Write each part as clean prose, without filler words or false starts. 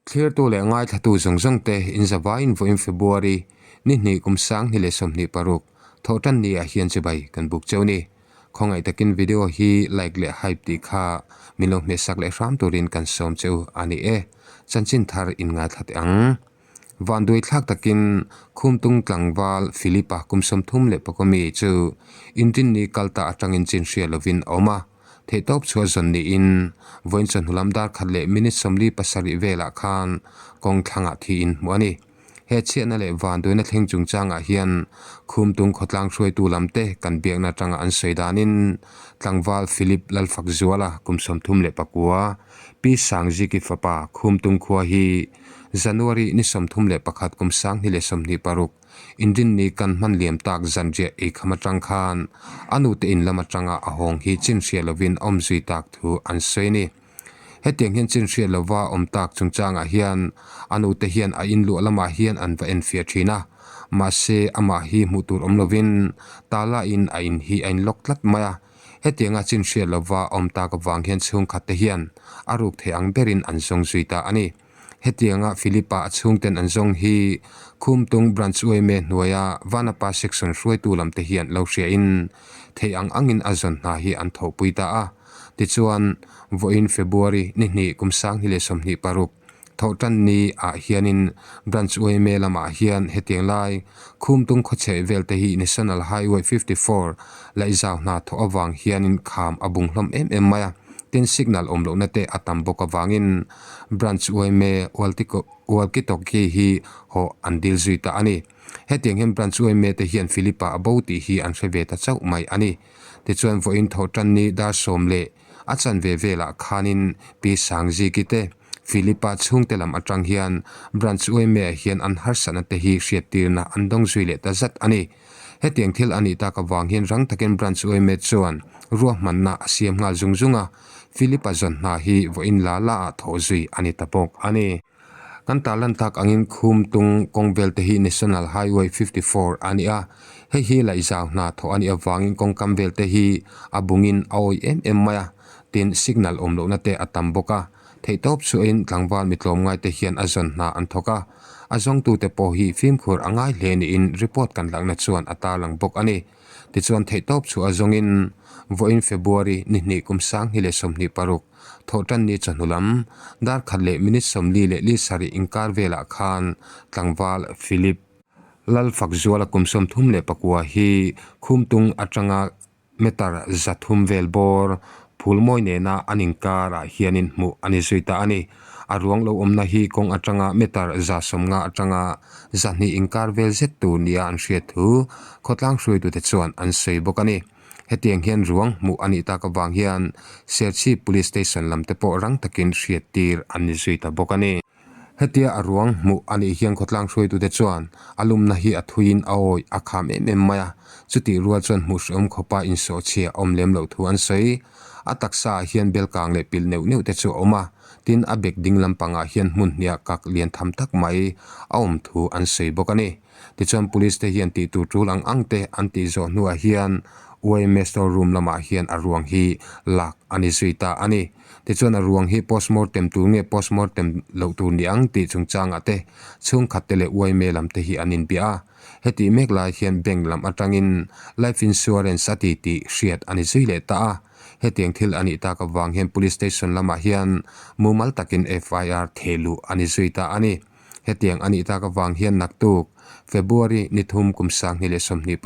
Thlirtu leh ngaithlatu zawng zawng te inzavaiin vawiin February ni hnih kum 2026 thawhtan ni ah hian chibai kan buk cheu ni. Khawngaih takin video hi like leh hype tih kha min lo hmehsak leh hram turin kan sawm cheu a ni e. Chanchin thar in ngaithla teh ang. Vanduai thlak takin Khumtung tlangval Philip-a kum 34 mi chu Inrinni kalta atangin chin hria lovin a awm a. Theihtawp chhuah zawn niin vawiin chawhnu lam dar khat leh minute 47 velah khan kawng thlangah thiin hmuh a ni. He chhiatna leh vanduaina thleng chungchangah hian Khumtung khawtlang hruaitu lamte kan biakna atanga an sawi danin tlangval Philip Lalfakzuala kum 39, Pi Sangziki fapa Khumtung khua hi January ni 31 kum 2026 Inrinni kan hman liam tak zanriah eikham atang khan a nute in lam atanga a hawng hi chin hria lovin a awm zui tak thu an sawi a ni. Hetiang hian chin hria lova awm tak chungchangah hian a nute hian a in luah lamah hian an va enfiah thin a, mahse amah hi hmuh tur awm lovin tala in a in hi a inlock tlat mai a. Hetianga chin hria lova awm tak avang hian chhungkhat te hian a ruk thei ang berin an zawng zui ta a ni. Hetianga Philip-a a chhungten an zawng hi Khumtung Branch yma hnuaia Vanapa Section hruaitu lamte hian lo hriain thei ang angin a zawn hna hi an thawhpui ta a. Tichuan, vawiin February ni hnih kum 2026 thawhtan ni ah hianin Branch yma lamah hian hetiang lai Khumtung khawchheh velte hi National Highway 54 laihzau hna thawh avang hianin kham a bung hlawm em em mai a, tin signal awm lohna te a tam bawk avangin Branch yma Walkie-talkie hi haw an dil zui ta a ni. Hetiang hian Branch yma te hian Philip-a a bo tih hi an hre ve ta chauh mai a ni. Tichuan vawiin thawhtan ni dar sawm leh a chanve velah khanin Pi Sangziki te Philip-a chhungte lam atang hian Branch yma hian an harsatna te hi hriattirna an dawng zui leh ta zat a ni. Hetiang thil a nih tak avang hian rang takin Branch yma chuan ruahmanna a siam nghal zung zung a. Philip-a zawn hna hi vawiin la la ah thawh zui a ni ta bawk a ni. Kan tarlan tak angin Khumtung kawng vel te hi National Highway 54 a ni a, hei hi laihzau hna thawh a nih avangin kawngkam vel te hi a bungin a awih em em mai a, tin signal awm lohna te a tam bawk a, theihtawp chhuahin tlangval mi tlawmngai te hian a zawn hna an thawk a, a zawngtute pawh hi fimkhur a ngai hle niin report kan lakna chuan a tarlang bawk a ni. Tichuan theihtawp chu a zawngin vawiin February ni hnih kum 2026 thawhtan ni chawhnu lam dar khat leh minute 44 inkar velah khan tlangval Philip Lalfakzuala kum 39 hi Khumtung atanga meter 300 vel bawr phulmawi nena an inkarah hianin hmuh a ni zui ta a ni. A ruang lo awmna hi kawng atanga meter 150 atanga 200 inkar vel zet tur nia an hriat thu khawtlang hruaitute chuan an sawi bawk a ni. Hetiang hian ruang hmuh a nih tak avang hian Serchhip Police Station lam te pawh rang takin hriat tir an ni zui ta bawk a ni. Hetia a ruang hmuh a nih hian khawtlang hruaitute chuan a lumna hi a thuiin a awih a kham em em mai a, chutih rual chuan hmuh hrehawm khawpa insawhchhia a awm lem loh thu an sawi. A taksa ah hian bel kang leh pilh neuh neuh te chu a awm a, tin a bek ding lampangah hian hmun hniah kak lian tham tak mai a awm thu an sawi bawk a ni. Tichuan police te hian tih tur tul ang ang te an tih zawh hnuah hian yma store room lamah hian a ruang hi lak a ni zui ta a ni. Tichuan a ruang hi postmortem tur nge postmortem loh tur ni ang tih chungchangah te chhungkhat te leh yma lam te hi an inbiah a. Hetih mek lai hian bank lam atangin life insurance a ti tih hriat a ni zui leh ta a. Hetiang thil a nih tak avang hian police station lamah hian mumal takin FIR theh luh a ni zui ta a ni. Hetiang a nih tak avang hian naktuk February ni thum kum 2026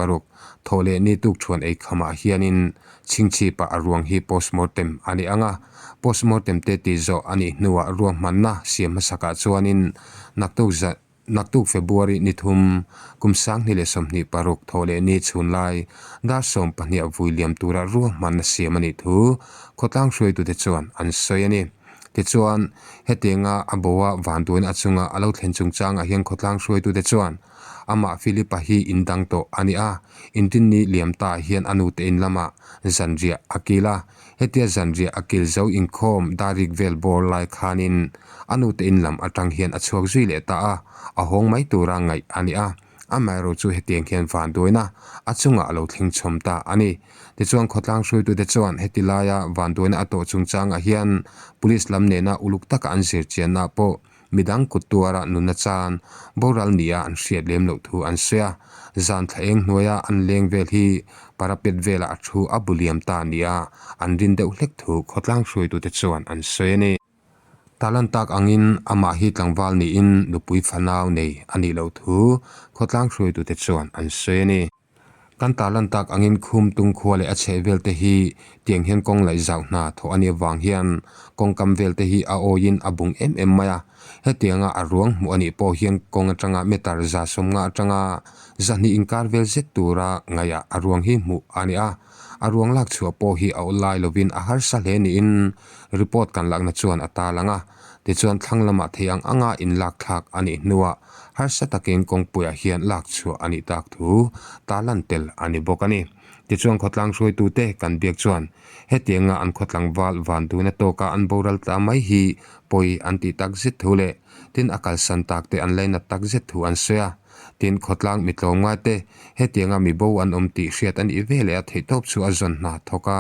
thawh leh ni tuk thuan ei khamah hianin chhingchhipah a ruang hi postmortem a ni ang a, postmortem te tih zawh a nih hnuah ruahmanna siam hmasakah chuanin naktuk zan naktuk February ni thum kum 2026 thawh leh ni chhun lai dar 12 vui liam tura ruahmanna siam a nih thu khawtlang hruaitute chuan an sawi a ni. Tichuan, hetianga a boa vanduaina a chunga a lo thlen chungchangah hian khawtlang hruaitute chuan amah Philip-a hi in dang tawh a ni a, inrinni liam ta hian a nute in lamah zanriah a kil a. Hetia zanriah a kil zo inkhawm darik vel bawr lai khanin a nute in lam atang hian a chhuak zui leh ta a, a hawng mai tura ngaih a ni a. Amaherawh chu hetiang hian vanduaina a chungah a lo thleng chhawm ta a ni. Tichuan khawtlang hruaitute chuan heti laia vanduaina a tawh chungchangah hian Police lam nena uluk taka an zirchianna pawh midang kut tuara nunna chan boral nia an hriat lem loh thu an sawi a. Zan thla eng hnuaia an leng vel hi parapet velah a thu a bu liam ta nia an rin deuh hlek thu khawtlang hruaitute chuan an sawi a ni. Talan tak angin amah hi tlangval niin nupui fanau nei a nih loh thu khawtlang hruaitute chuan an sawi a ni. Kan tarlan tak angin khum tung khua leh a chheh vel te hi tiang hian kawng laih zauh hna thawh a nih avang hian kawngkam vel te hi a awiin a bung em em mai a. Hetianga a ruang hmuh a nih pawh hian kawng atanga meter 150 atanga 200 inkar vel zet tura ngaihah a ruang hi hmuh a ni a. A ruang lak chhuah pawh hi a awlai lovin a harsa hle niin report kan lakna chuan a tarlang a. Tichuan thlang lamah thei ang anga inlak thlak a nih hnuah harsa takin kawngpuiah hian lak chhuah a nih tak thu tarlan tel a ni bawk a ni. Tichuan khawtlang hruaitute kan biak chuan hetianga an khawtlangval van duna tawka an boral tla mai hi pawi an tih tak zet thu leh tin a kalsan tak te an lainat tak zet thu an sawi a. Tin khawtlang mi tlawmngai te hetianga mi bo an awm tih hriat a nih ve leh a theihtawp chu a zawn hna thawk a,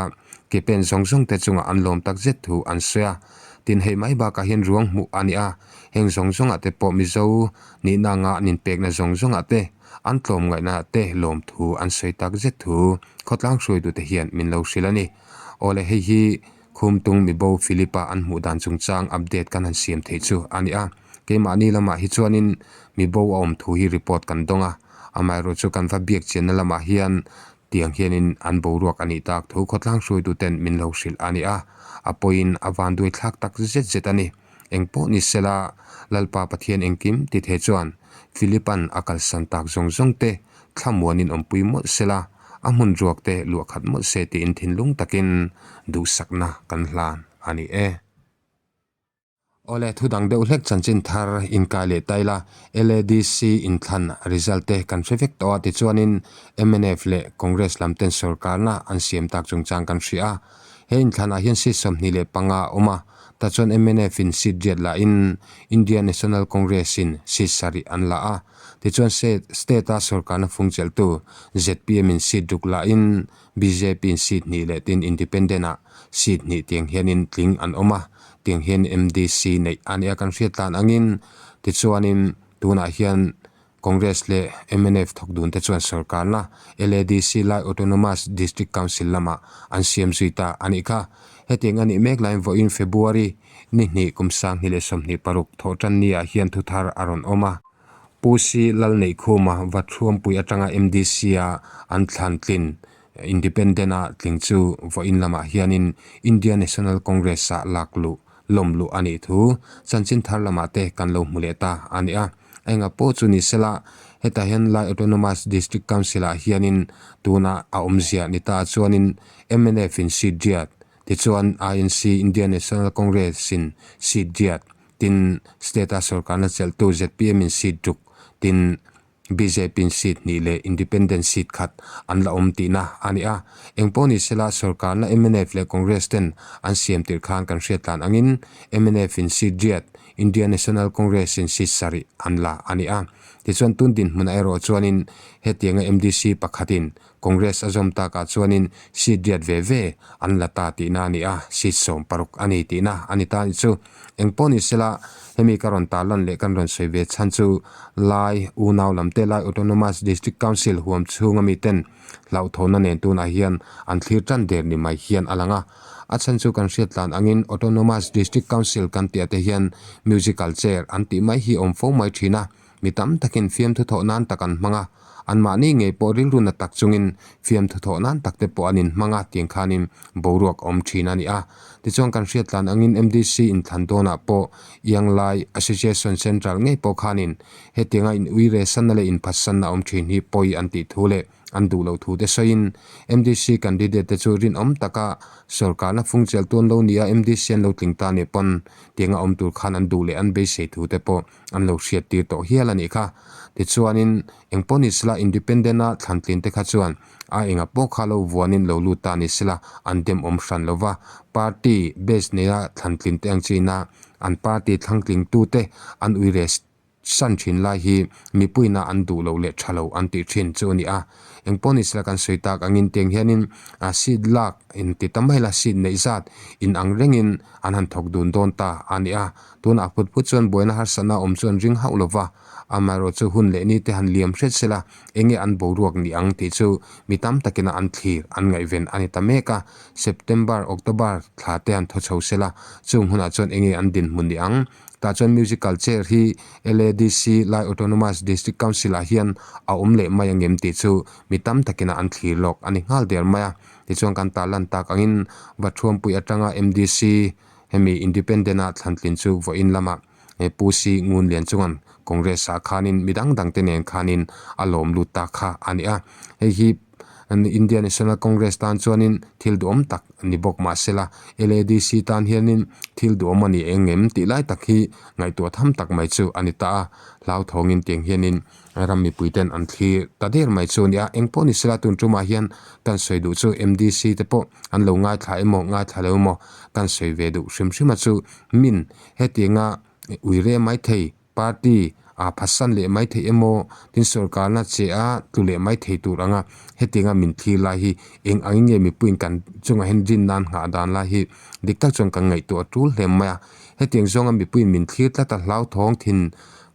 ke pen zawng zawng te chungah an lawm tak zet thu an sawi a. Tin hei mai bakah hian ruang hmuh a ni a, heng zawng zawngah te pawh Mizo nihna anga an inpekna zawng zawngah te, an tlawmngaihna te lawmthu an sawi tak zet thu khawtlang hruaitute hian min lo hrilh a ni. Awle hei hi Khumtung mibo Philip-a an hmuh dan chungchang update kan han siam theih chu a ni a, keimahni lamah hi chuanin mibo a awm thu hi report kan dawng a, amaherawhchu chu kan va biak chianna lamah hian Tiang hianin an boruak a nih tak thu khawtlang hruaituten min lo hrilh a ni a, a pawiin a vanduai thlak tak zet zet a ni. Eng pawh ni sela, Lalpa Pathian engkim ti thei chuan Philipa'n a kalsan tak zawng zawng te thlamuanin awmpui mawlh sela, a hmun ruak te luah khat mawlh se tiin thinlung takin duhsakna kan hlan a ni e. Awle, thu dang deuh hlek chanchin thar inkai leh ta ila, LADC inthlan result te kan hre vek tawh a, tichuanin mnf leh Congress lam ten sorkarna an siam tak chungchang kan hria a. He inthlanah hian seat 25 a awm a, tachuan mnf in seat riat la in India National Congress in seat sarih an la a, tichuan state a sorkarna fungchelhtu zpm in seat ruk la in bjp in seat hnih leh tin independent ah seat hnih tiang hianin tling an awm a, tiang hian MDC neih a nia kan hriat tlan angin tichuanin tunah hian Congress leh mnf thawk dun te chuan sorkarna LADC Lai Autonomous District Council lamah an siam zui ta a nih kha. Hetiang a nih mek laiin vawiin February ni hnih kum 2026 thawhtan ni ah hian thuthar a rawn awm a. Pu Si Lalneihkhuma Vathruampui atanga MDC-a an thlan tlin Independent-a tling chu vawiin lamah hianin India National Congress-ah lak luh lawm luh a nih thu chanchin thar lamah te kan lo hmu leh ta a ni a. Enga pawh chu ni sela, hetah hian Lai Autonomous District Council-ah hianin tuna a awmzia ni ta chuanin MNF-in seat riat, tichuan INC, India National Congress-in seat riat, Tin, state-a sorkarna chelhtu zpm in seat ruk, tin, bjp in seat hnih leh independent seat khat an la awm tihna a ni a. Engpawh ni sela, sorkarna mnf leh Congress ten an siam tirh khan kan hriat tlan angin mnf in seat riat, India National Congress in seat sarih an la a ni a. Tichuan tun dinhmunah erawh chuanin hetianga MDC pakhatin Congress a zawm takah chuanin seat riat ve ve an la ta tihna a ni a, seat 16 a ni tihna a ni ta anih chu. Engpawh ni sela, hemi ka rawn tarlan leh kan rawn sawi ve chhan chu Lai unau lam te Lai Autonomous District Council huam chhunga miten hlauhthawnna nen tunah hian an thlir tan der ni mai hian a lang a. A chhan chu kan hriat tlan angin Autonomous District Council kan tih ah te hian musical chair an tih mai hi awm fo mai thin a. Mi tam takin fiamthu thawh nan tak an hmang a, anmahni ngei pawh rilru na tak chungin fiamthu thawh nan tak te pawh an inhmang a tiang khanin boruak a awm thin a ni a. Tichuan kan hriat tlan angin MDC inthlan dawnah pawh Ianglai Association Central ngei pawh khanin hetianga in uire sanna leh inphatsanna a awm thin hi pawi an tih thu leh an duh loh thu te sawiin MDC candidate te chu rinawm taka sorkarna fungchel tuan lo nia MDC an lo tling ta nih pawn tianga awm tur khan an duh leh an beisei thu te pawh an lo hriat tir tawh hial a nih kha. Tichuanin engpawh ni sela independent a thlantlin te kha chuan a enga pawh kha lo vuanin lo lut ta ni sela an dem awm hran lo va, party base neia thlantlin te ang china an party thlangtling tute an ui rest. san thin lai hi mipuiina an duh loh leh tha lo an tih thin chu a ni a. Engpawh ni sela kan sawi tak angin tiang hianin seat lak in ti ta mai la seat neih zat in ang rengin an han thawk dun dawn ta a ni a. Tunah phut phut chuan buaina harsatna awm chu an ring hauh lo va, amaherawhchu hun leh ni te han liam hret sela enge an boruak ni ang tih chu mi tam takina an thlir an ngaihven a ni ta mek a. September, October thla te han thaw chho sela chung hunah chuan enge an dinhmun ni ang? Tah chuan musical chair hi LADC, Lai Autonomous District Council ah hian a awm leh mai angem tih chu mi tam takina an thlir lawk a ni nghal der mai a. Tichuan kan tarlan tak angin Vathuampui atanga MDC hemi Independent a thlantlin chu vawiin lamah Pu Si Ngun Lian chungan Congress ah khanin mi dang dang te nen khanin a lawm lut ta kha a ni a. Hei hi India National Congress tan chuanin thil duhawm tak ni bawk mahsela LADC tan hianin thil duhawm a ni eng em tih lai tak hi ngaihtuah tham tak mai chu a ni ta a. Hlauthawngin tiang hianin ram mipui ten an thlir ta der mai chu a ni a. Eng pawh ni sela tun tumah hian kan sawi duh chu MDC te pawh an lo ngaithla emaw ngaithla lo emaw kan sawi ve duh hrim hrim a chu min hetianga uire mai thei Party a phatsan leh mai theih emaw, tin sorkarna che a tlu leh mai thei tur anga hetianga min thlir lai hi eng angin nge mipuiin kan chungah hian rin nan nghah dan lai hi dik tak chuan kan ngaihtuah a tul hle mai a. Hetiang zawnga mipuiin min thlir tlat a hlauthawng thin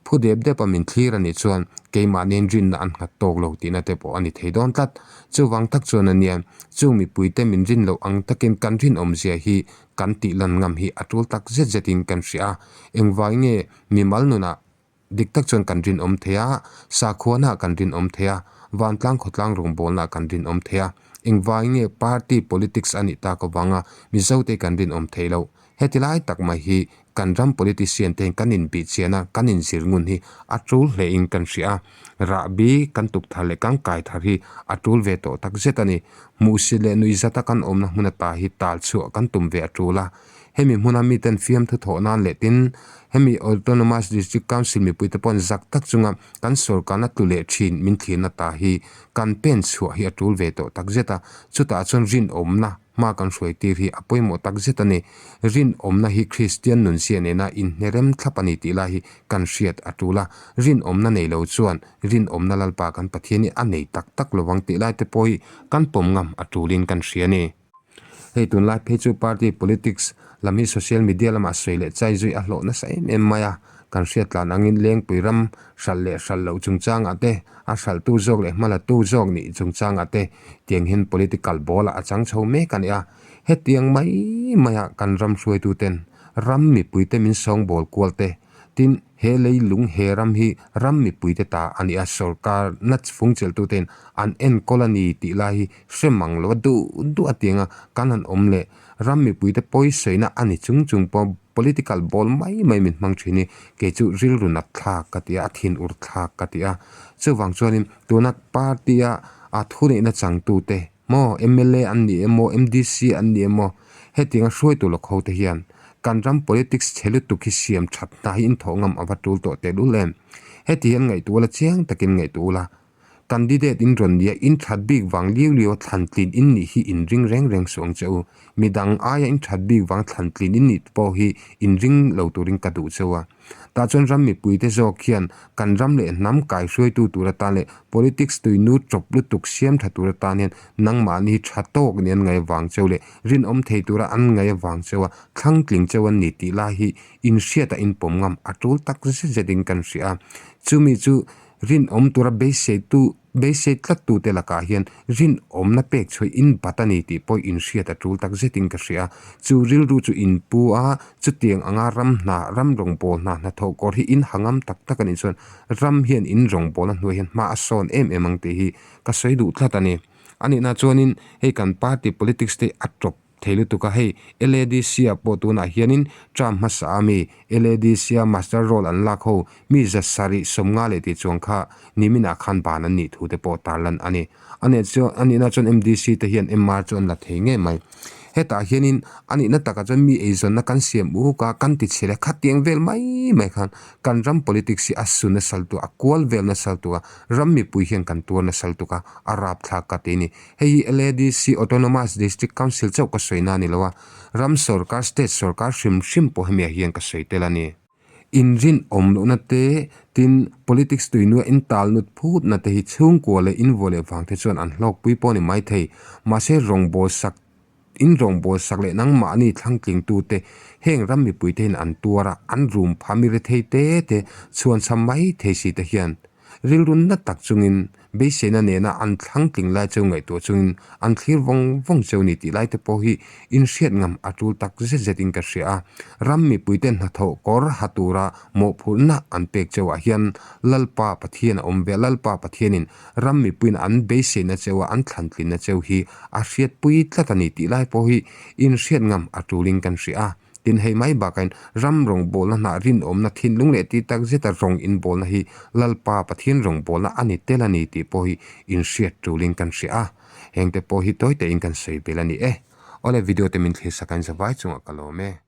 phu dep dep a min thlir a nih chuan keimahniin rinna an nghat tawk lo tihna te pawh a ni thei dawn tlat. Chuvang tak chuan a nia, chung mipuite min rin loh ang takin kan rinawmzia hi kan tih lan ngam hi a tul tak zet zetin kan hria a, engvai nge mimal nunah dik tak chuan kan rinawm thei a, sakhuanaah kan rinawm thei a, vantlang khawtlang rawngbawlnaah kan rinawm thei a, engvai nge party politics a nih tak avanga Mizote kan rinawm theih loh. Heti lai tak mai hi kan ram politician te hian kan inbihchian a, kan inzir ngun hi a tul hlein kan hria a, rahbi kan tuk thar leh kan kai thar hi a tul ve tawh tak zet a ni. Hmuhsit leh nuihzata kan awmna hmun ata hi tal chhuah kan tum ve a tul a. Hemi hmuna miten fiamthu thawh nan leh tin, hemi Autonomous District Council mipuite pawhin zak tak chunga kan sorkarna tlu leh thin min thlirna ta hi kan pen chhuah hi a tul ve tawh tak zet a. Chutah chuan rinawmna hma kan hruai tir hi a pawimawh tak zet a ni. Rinawmna hi Kristian nunzia nena inhnerem thlap a ni tih lai hi kan hriat a tul a. Rinawmna nei lo chuan rinawmna Lalpa kan Pathian hi a nei tak tak lo vang tih lai te pawh hi kan pawm ngam a tulin kan hria a ni. Hei tunlai phei chu party politics lam hi social media lamah sawi leh chai zui a hlawh nasa em em mai a. Kan hriat tlan angin Lengpui ram hralh leh hralh loh chungchangah te, a hralhtu zawk leh hmalatu zawk nih chungchangah te tiang hian political ball ah a chang chho mek a ni a. Hetiang mai maia kan ram hruaituten ram mipuite min sawngbawl kual te, tin he leilung he ram hi ram mipuite ta a ni a, sorkar na fungcheltuten an enkawl a ni tih lai hi hre mang lo a duh duh a tianga kan han awm leh ram mipuite pawisawina a ni chung chung pawh Political ball mai mai min hmang thin i, kei chu rilru nat thlak ka ti a, a thin ur thlak ka ti a. Chuvang chuanin tuna party a a thuneihna changtute maw mla an ni emaw MDC an ni emaw hetianga hruaitu lawk ho te hian kan ram politics chhe lutuk hi siam that hna hi inthawh ngam a va tul tawh tehlul em. Heti hian ngaihtuah ula chiang takin ngaihtuah ula. Candidate in rawn nia in that bik vang liu liu a thlan tlin in nih hi in ring reng reng suh ang che u. Midang aia in that bik vang thlan tlin in nih pawh hi in ring lo turin ka duh cheu a. Tah chuan ram mipuite zawk hian kan ram leh hnam kai hruaitu tur atan leh politics tuinu chawp lutuk siam tha tur atan hian nangmahni hi tha tawk nih an ngaih avang cheu leh rinawm thei tura an ngaih avang cheu a thlang tling cheu an ni tih lai hi in hriat a in pawm ngam a tul tak zet zet in kan hria a. Chumi chu Rinawm tura beiseitu beisei tlattute lakah hian rinawmna pek chhuah in bat a ni tih pawh inhriat a tul tak zetin ka hria. Chu rilru chu in pu a, chutiang anga ram hna, ram rawngbâwl hna hnathawh kawr hi in ha ngam tak tak a nih chuan ram hian in rawngbâwlna hnuai hian hma a sawn em em ang tih hi ka sawi duh tlat a ni. A nihna chuanin hei kan party politics te a tawp. thei lutuk a, hei LADC ah pawh tunah hianin term hmasa a mi LADC a master roll an lak ho mi 700 sawmnga leh tih chuang kha niminah khan ban an nih thu te pawh tarlan a ni. A nih chuan a nihna chuan MDC te hian MR chu an la thei ngei mai. Hetah hianin a nihna takah chuan mi eizawnna kan siam uk a, kan ti chhe leh khatiang vel mai mai khan kan ram politics hi a su nasal tuk a, a kual vel nasal tuk a, ram mipui hian kan tuar nasal tuk a, a rapthlak ka ti a ni. Hei hi LADC Autonomous District Council chauh ka sawi na a ni lo a, ram sorkar, state sorkar hrim hrim pawh hemiah hian ka sawi tel a ni. Inrinawm lohna te, tin politics tuinua intal nut phutna te hi chhungkua leh invuah leh vang te chuan an hlawkpui pawh a ni maithei. Mahse rawngbawl sak In rawngbawl sak leh nangmahni thlangtlingtute heng ram mipuite hian an tuar a, an rum pha mi rethei te te chhuan cham mai thei si te hian rilru na tak chungin beiseina nena an thlangtling lai cheu ngaihtuah chungin an thlir vawng vawng cheu ni tih lai te pawh hi inhriat ngam a tul tak zet zet in ka hria a. Ram mipuite hnathawh kawr ha tura mawhphurhna an pek cheu ah hian Lalpa Pathian a awm ve a, Lalpa Pathianin Ram mipuiin an beiseina cheu a, an thlantlinna cheu hi a hriatpui tlat a ni tih lai pawh hi inhriat ngam a tulin kan hria a. Tin, hei mai bakain ram rawngbawlna hnah rinawmna thinlung leh tih tak zeta rawng inbawlna hi Lalpa Pathian rawngbawlna a ni tel a ni tih pawh hi inhriat tulin kan hria a. Hengte pawh hi tawi tein kan sawi bel a ni e. Awle video te min thlir sak a in zavai chungah ka lawm e.